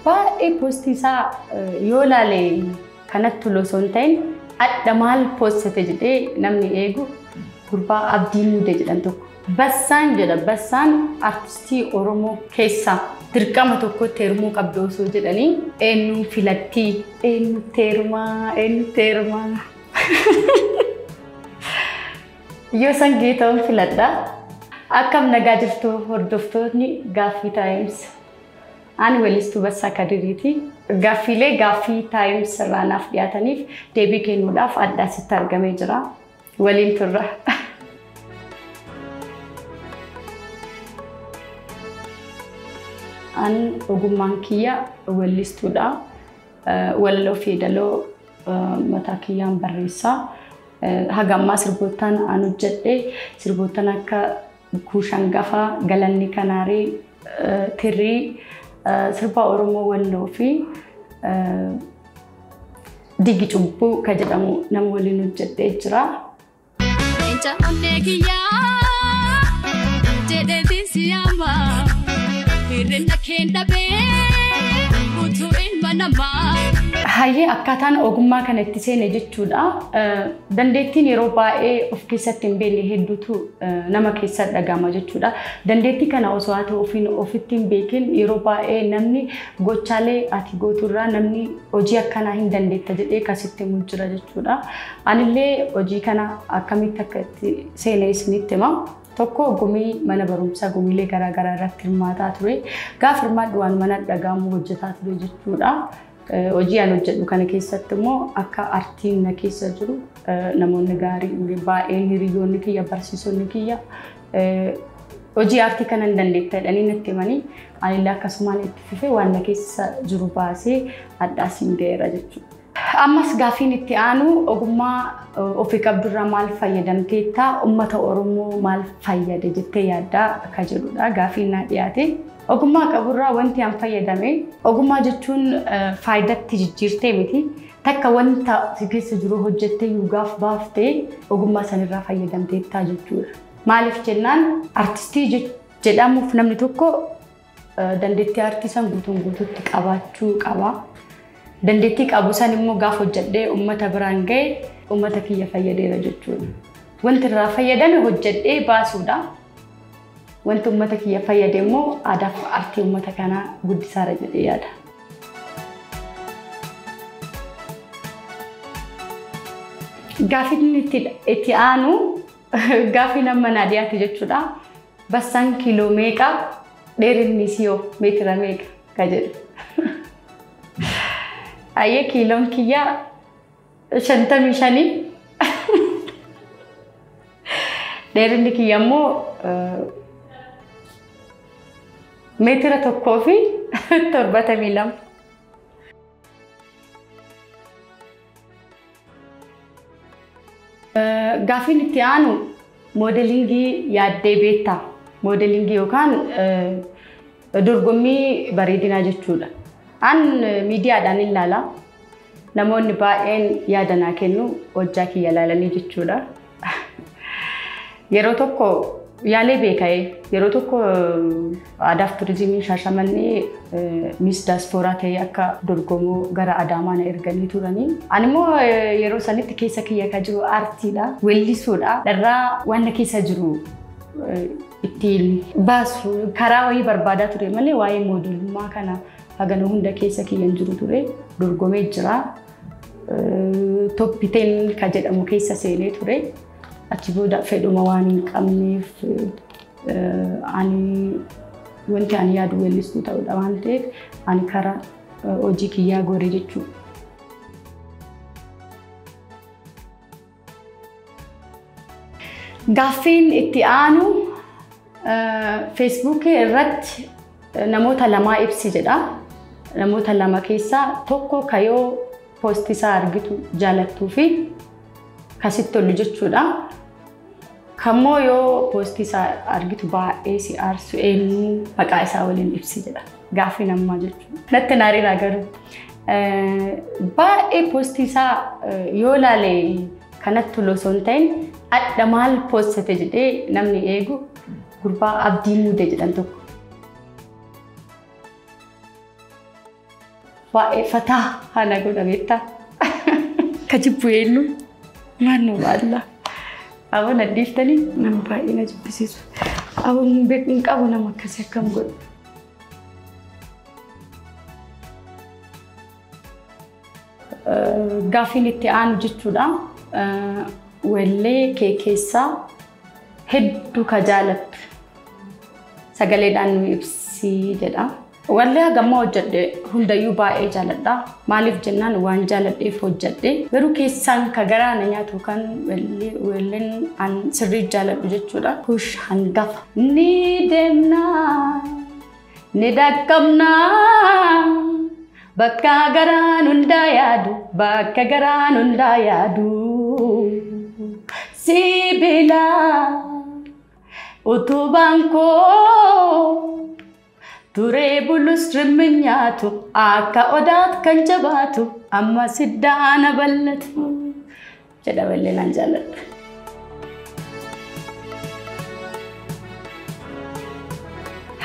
Baay'ee poostii isaa yoo ilaale kanatti tolu osoo hin ta'in adda maal poostate jedhee namni eegu gurbaa Abdii Muudee jedhan tokko. Bassaan jedha. Bassaan artistii Oromoo keessaa dirqama tokkotti heerumuu qabdu osoo jedhanii eenyuun filattii? Eenyutti heerumaa? Eenyutti heerumaa? Yoo san Geetahuun filadha. Akkam nagaa jirtu hordoftoonni Gaaffii Taayims. Ani weellistuu Bassaa Kadiriiti. Gaaffiilee Gaaffii Taayims irraa naaf dhiyaataniif deebii kennuudhaaf adda asitti argamee jira. Waliin turra. An ogummaan kiyya weellistuudha. Walaloo fi yeedaloo mataa kiyyaan barreessaa. Haga ammaa sirboottan an hojjedhe sirboottan akka Kuushan Gafaa, Galanni Kanaaree, Tirrii, sirba Oromoo Walloo fi Digi Cubbuu kan jedhamu nama waliin hojjedhee jira. Leenca onnee kiyyaa jedheetiin si yaama hir'ina keen dhabee utuu ilma namaa. Hayyee akkaataan ogummaa kana itti seene jechuudha. Dandeettiin yeroo baay'ee of keessatti hin beekne hedduutu nama keessa dhagama jechuudha. Dandeettii kana osoo haa ta'u ofiin ofitti hin beekin yeroo baay'ee namni gochaalee ati gooturraa namni hojii akkanaa hin dandeetta jedhee kasitti himu jira jechuudha. Anillee hojii kana akkamitti akka itti seene isinitti hima. Tokko gumii mana barumsaa gumiilee garaagaraa irratti hirmaataa ture. Gaafa hirmaadhu waan mana dhagahamu hojjetaa ture jechuudha. Hojii ani hojjedhu kana keessatti immoo akka artiin na keessa jiru namoonni gaarii baay'een hiriyoonni kiyya barsiisonni kiyya hojii aartii kana hin dandeetta jedhanii natti himanii anillee akkasumaan itti fufee waan na keessa jiru baasee addaasiin ga'eera jechuudha. Ammas gaaffiin itti aanu ogummaa ofii qabdurraa maal fayyadamteetta uummata Oromoo maal fayyade jettee yaaddaa akka jedhudha gaaffiin naa dhiyaate. Ogummaa qaburraa wanti an fayyadame ogummaa jechuun faayidatti jijjiirtee miti takka wanta si keessa jiru hojjettee yuugaaf baaftee ogummaa sanirraa fayyadamteettaa jechuudha. Maaliif jennaan artistii jedhamuuf namni tokko dandeettii aartii san guutuun guutuutti qabaachuu qaba. Dandeettii qabu san immoo gaafa hojjedhee uummata biraan ga'e uummata kiyya fayyadeera jechuudha. Wanti irraa fayyadame hojjedhee baasuudha. Wanti uummata kiyya fayyade immoo aadaa fi aartii uummata kanaa guddisaara jedhee yaada. Gaaffiin itti aanu gaaffii nama naa dhiyaate jechuudha. Bassaan kiiloo meeqa dheerinni isii hoo meetira meeqa ka jedhu. Ayyee kiiloon kiyya 55. Dheerinni kiyya immoo meetira 1.72. Gaaffiin itti aanu moodelingii yaaddee beektaa? Moodelingii yookaan dorgommii bareedinaa jechuudha. An miidiyaadhaan ilaala. Namoonni baay'een yaada naa kennu hojjaa kiyya ilaalanii jechuudha. Yeroo tokko yaalee beeka'ee yeroo tokko aadaaf turizimii Shaashamannee Miss Daaspooraa ta'ee akka dorgomuu gara Adaamaa na erganii turanii. Ani immoo yeroo sanitti keessa kiyya kan jiru aartiidha, weellisuudha. Dharraa waan na keessa jiru ittiin baasu karaa wayii barbaadaa ture malee waa'ee moodelummaa kana hagana hunda keessa kiyya hin jiru ture. Dorgomee jira. Top 10 kan jedhamu keessa seenee ture. Achi booda fedhuma waan hin qabneef ani wanti ani yaadu weellistuu ta'uudha waan ta'eef ani karaa hojii kiyyaa goree jechuudha. Gaaffiin itti aanu feesbuukii irratti namoota lamaa ibsi jedha. Namoota lama keessaa tokko kayoo poostii isaa argitu jaalattuu fi kasitti tolu jechuudha. Kammoo yoo poostii isaa argitu baay'ee si aarsu eenyu maqaa isaa waliin ibsi jedha. Gaaffii namaa jechuudha. Natti naariidha garuu. Baay'ee poostii isaa yoo ilaale kanatti tolu osoo hin ta'in adda maal poostate jedhee namni eegu gurbaa Abdii Muudee jedhan tokko. Baay'ee fataa haala godha beektaa. Ka jibbu eenyu? Maal baalla. Aboo na dhiiftanii nama baay'ee na jibbisiisu. Aboo hin qabu nama akkasii akkam godhu. Gaaffiin itti aanu jechuudha. Wallee kee keessaa hedduu ka jaalattu sagaleedhaan nu ibsii jedha. Wallee hagammaa hojjedhe hundayyuu baay'ee jaaladha. Maaliif jennaan waan jaaladheef hojjedhe. Garuu keessaan ka garaa na nyaatu kan walleen an sirrii jaaladhu jechuudha. Kush hangafa. Ni deemnaa, ni dhaqqabnaa, bakka garaan hundaa yaadu, bakka garaan hundaa yaadu. Sibiila utubaan koo turee bulus rimmi nyaatu akka odaat kan jabaatu amma siddaana bal'atu jedha walleen an jaaladhu.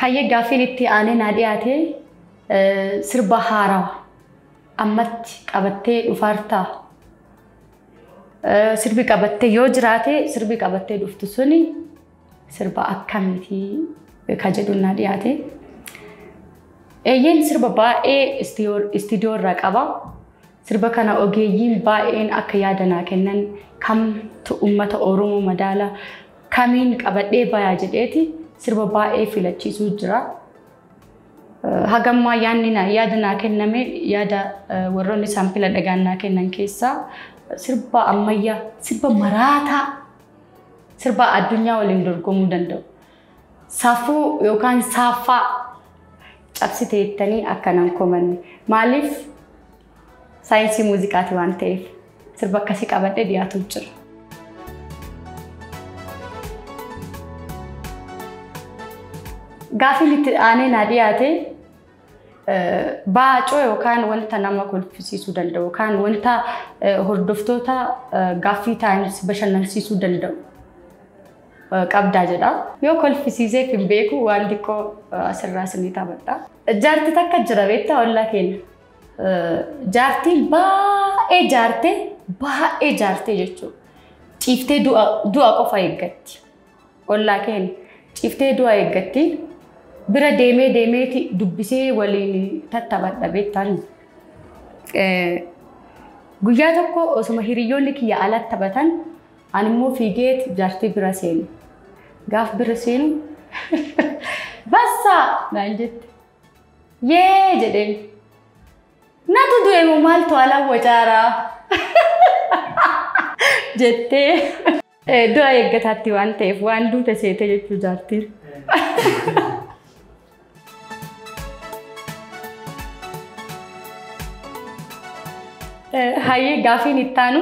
Hayyee gaaffiin itti aanee naa dhiyaate sirba haarawaa ammatti qabattee dhufaartaa. Sirbi qabattee yoo jiraate sirbi qabattee dhuftu suni sirba akkamiitii ka jedhu naa dhiyaate. Eeyyeen sirba baay'ee istiidiyoo irraa qaba. Sirba kana ogeeyyiin baay'een akka yaada naa kennan kamtu uummata Oromoo madaala kamiin qabadhee bayaa jedheeti sirba baay'ee filachiisuu jira. Hagammaa yaadni yaada naa kenname yaada warroonni saampila dhagaan naa kennan keessaa sirba ammayyaa, sirba maraataa, sirba addunyaa waliin dorgomuu danda'u. Safuu yookaan saaffaa cabsite jettanii akkanan komanne. Maaliif saayinsii muuziqaati waan ta'eef sirba akkasii qabadhee dhiyaatu jira. Gaaffiin itti aanee naa dhiyaate baacoo yookaan wanta nama kolfisiisuu danda'u yookaan wanta hordoftoota gaaffii taayims bashannansiisuu danda'u qabdaa jedha. Yoo kolfisiiseef hin beeku waan xiqqoo asirraa isinii taphadha. Jaarti takka jira beektaa ollaa keenya. Jaartiin baay'ee jaartee baay'ee jaartee jechuudha. Ciiftee du'a qofa eeggatti. Ollaa keenya ciiftee du'a eeggatti. Bira deemee deemeeti dubbisee waliin tattaphadha beektaan. Guyyaa tokko osuma hiriyoonni kiyya alatti taphatan ani immoo fiigeet jaartii bira seenu. Gaaf bira seenu bassaa naan jette. Yee jedheen. Natu du'e moo maaltu alaan wacaaraa jettee du'a eeggataatti waan ta'eef waan duute seete jechuu jaartiin. Hayyee gaaffiin itti aanu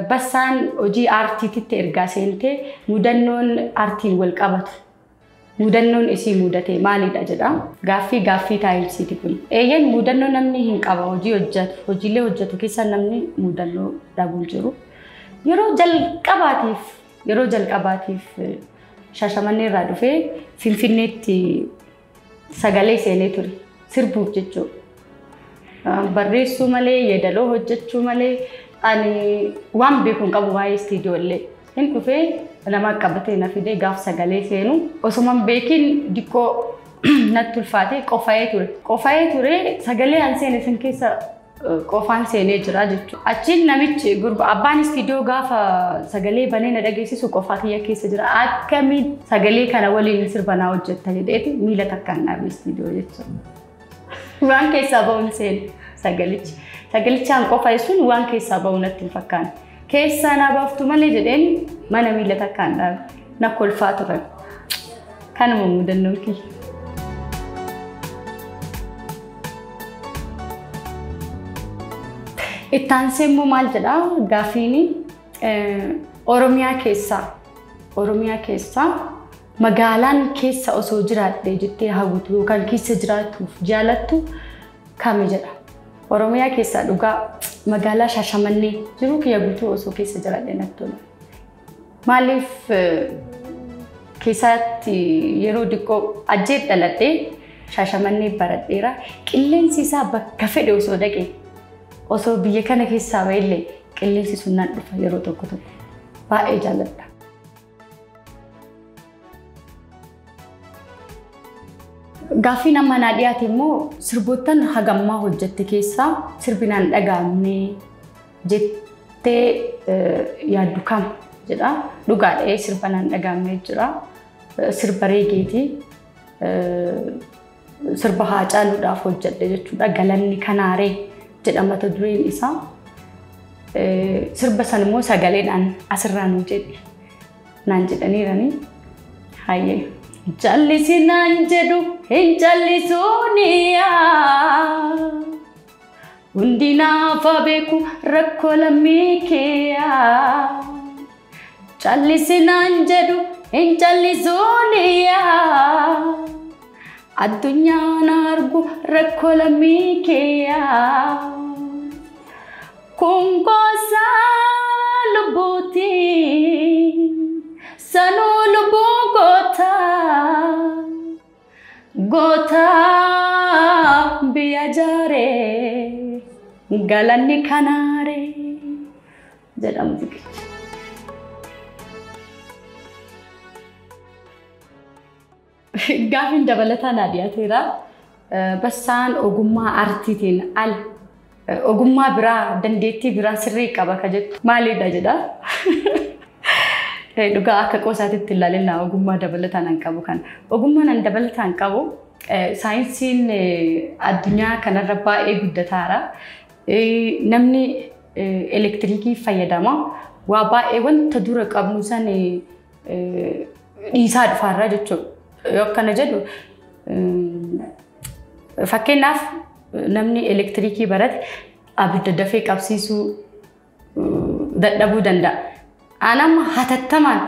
bassaan hojii aartiititti ergaa seentee mudannoon aartiin wal qabatu. Mudannoon isii mudate maalidha jedha. Gaaffii taayimsiiti kun. Eeyyeen mudannoo namni hin qaba hojii hojjetu. Hojiilee hojjetu keessa namni mudannoo dhabuun jiru. Yeroo jalqabaatiif Shaashamannee irraa dhufee Finfinneetti sagalee seenee ture. Sirbuuf jechuudha. Barreessuu malee, yeedaloo hojjechuu malee ani waan beeku hin qabu waa'ee istiidiyoo illee. Hin dhufee nama qabatee na fidee gaaf sagalee seenu osuma hin beekin diqqoo natti ulfaatee qofa'ee ture. Qofa'ee ture sagalee an seene san keessa qofaan seenee jira jechuudha. Achiin namichi gurba abbaan istiidiyoo gaafa sagalee banee na dhageessisu qofaa kiyya keessa jira. Akkamiin sagalee kana waliin sirba naa hojjetta jedheeti miila takkaan dhaabe istiidiyoo jechuudha. Waan keessaa ba'uun seene sagalichi. Sagalichaan qofa'e sun waan keessaa ba'u natti hin fakkaanne. Keessaa naa baaftu malee jedheen mana miila takkaan dhaabe. Na kolfaa turan. Kanuma mudannoon kiyya. Itti aansee immoo maal jedhaa gaaffiin Oromiyaa keessaa magaalaan keessa osoo jiraadhe jettee hawwitu yookaan keessa jiraatuuf jaalattu kami jedha. Oromiyaa keessaa dhugaa magaalaa Shaashamannee jiru kiyya guutuu osoo keessa jiraadhe natti tola. Maaliif keessatti yeroo xiqqoo ajjee dhaladhee Shaashamannee baradheera. Qilleensi isaa bakka fedhe osoo dhaqe osoo biyya kana keessaa ba'ellee qilleensi sun naan dhufa yeroo tokko tokko. Baay'ee jaalladha. Gaaffiin amma naa dhiyaate immoo sirboottan hagammaa hojjette keessaa sirbi naan dhaga'amne jettee yaaddu kam jedha. Dhugaadha, sirba naan dhaga'amne jira. Sirba reegeeti. Sirba Haacaaluudhaaf hojjedhe jechuudha. Galanni kanaaree jedha mata dureen isaa. Sirba san immoo sagaleedhaan asirraa nuu jedhi naan jedhaniirani. Hayyee. Jallisi naan jedhu hin jallisuuniyaa. Hundi naafa beeku rakkoo lammii keeyaa. Jallisi naan jedhu hin jallisuuniyaa. Addunyaan argu rakkoo lammii keeyaa. Kun gosa lubbuuti. Sanuu lubbuu goota. Goota biyya jaaree galanni kanaaree jedha muuziqichi. Gaaffiin dabalataa naa dhiyaateera. Bassaan ogummaa aartiitiin ala ogummaa biraa dandeettii biraa sirrii qaba ka jettu maalidha jedha. Dhugaa akka qoosaatitti ilaalinaa ogummaa dabalataan an qabu kana. Ogummaan an dabalataan qabu saayinsiin addunyaa kanarra baay'ee guddataara. Namni elektiriikii fayyadama. Waa baay'ee wanta dura qabnu san dhiisaa dhufaarra jechuudha. Yoo akkana jedhu fakkeenyaaf namni elektiriikii barate abidda dafee qabsiisuu dadhabuu danda'a. Anamma hatattamaan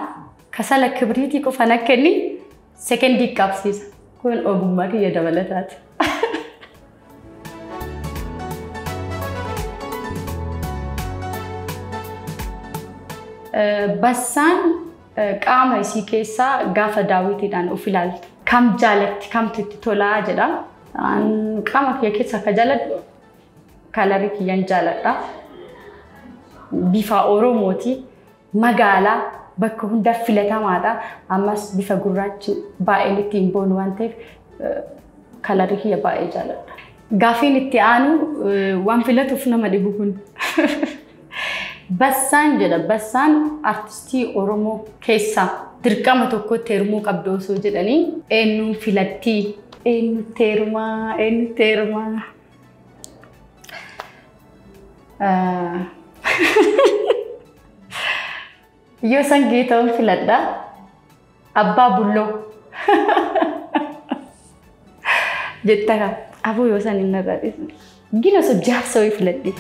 kasala kibriitii qofa na kenni sekendii qabsiisa. Kun ogummaa kiyya dabalataati. Bassaan qaama isii keessaa gaafa daawwitiidhaan of ilaaltu. Kam jaalatti kamtu itti tolaa jedha. Qaama kiyya keessaa ka jaaladhu kalarii kiyyan jaaladha. Bifa Oromooti. Magaalaa bakka hunda filatamaadha. Ammas bifa gurraachi baay'een ittiin boonu waan ta'eef kalarii kiyya baay'ee jaaladha. Gaaffiin itti aanu waan filatuuf nama dhibu kun. Bassaan jedha. Bassaan artistii Oromoo keessaa dirqama tokkotti heerumuu qabdu osoo jedhanii eenyuun filattii? Eenyutti heerumaa? Eenyutti heerumaa? Yoo san Geetahuun filadha. Abbaa Bulloo. Jetta kaa. Aboo yoo san hin narraa dhiisne. Gina osoo jaarsa wayii filadhe.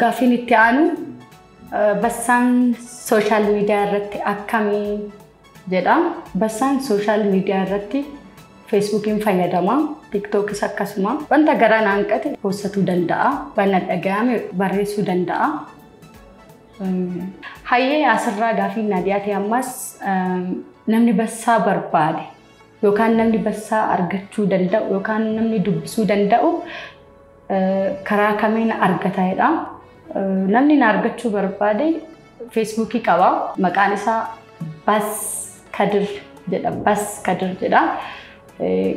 Gaaffiin itti aanu Bassaan social media irratti akkamii jedha. Bassaan social media irratti Feesbuukiin fayyadama, Tiiktookis akkasuma. Wanta garaa na hanqate postatuu danda'a, waan na dhaga'ame barreessuu danda'a. Hayyee asirraa gaaffiin na dhiyaate ammas namni Bassaa barbaade yookaan namni Bassaa argachuu danda'u yookaan namni dubbisuu danda'u karaa kamiin argata jedha. Namni na argachuu barbaade Feesbuukii qaba. Maqaan isaa Bas Kadir jedha. Bas Kadir jedha.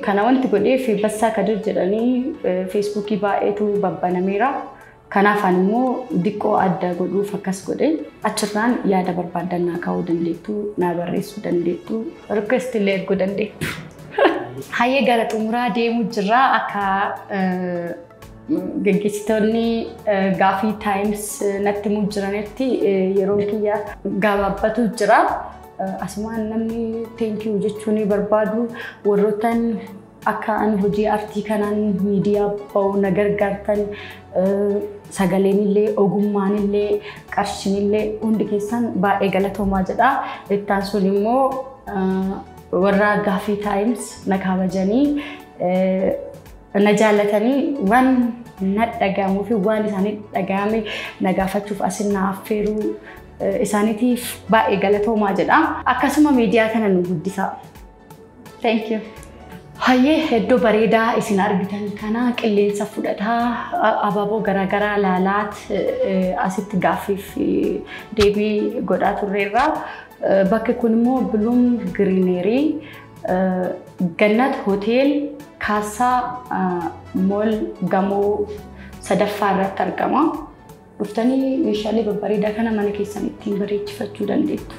Kana wanti godheef Bassaa Kadir jedhanii Feesbuukii baay'eetu babbanameera. Kanaaf ani immoo diqqoo adda godhuuf akkas godhe. Achirraan yaada barbaadan naa kaa'uu dandeettu, naa barreessuu dandeettu, request illee erguu dandeettu. Hayyee gara xumuraa deemuu jirra. Akka geggeessitoonni Gaaffii Times natti himuu jiranitti yeroon kiyya gabaabbatu jira. Asumaan namni thank you jechuun barbaadu warroottan akka ani hojii artii kanaan miidiyaa bahu na gargaartan, sagaleen illee, ogummaan illee, qarshiin illee, hundi keessan baay'ee galatoomaa jedha. Ittaan sun immoo warra Gaaffii Times na kabajanii na jaallatanii waan na dhagahamuu fi waan isaanii dhagahame na gaafachuuf asin na affeeruu Isaaniitiif baay'ee galatoomaa jedha. Akkasuma miidiyaa kana nu guddisaa. Thank you. Hayyee, iddoo bareedaa isin argitan kana qilleensa fudhataa, abaaboo garaagaraa laalaat asitti gaaffiif deebii godhaa turreerra. Bakki kun immoo Bloom Greenery, Gannat Hotel, Kaasaa Mall gamoo sadaffaa irratti argama. Dhuftanii meeshaalee babbareedaa kana mana keessan ittiin bareechifachuu dandeettu.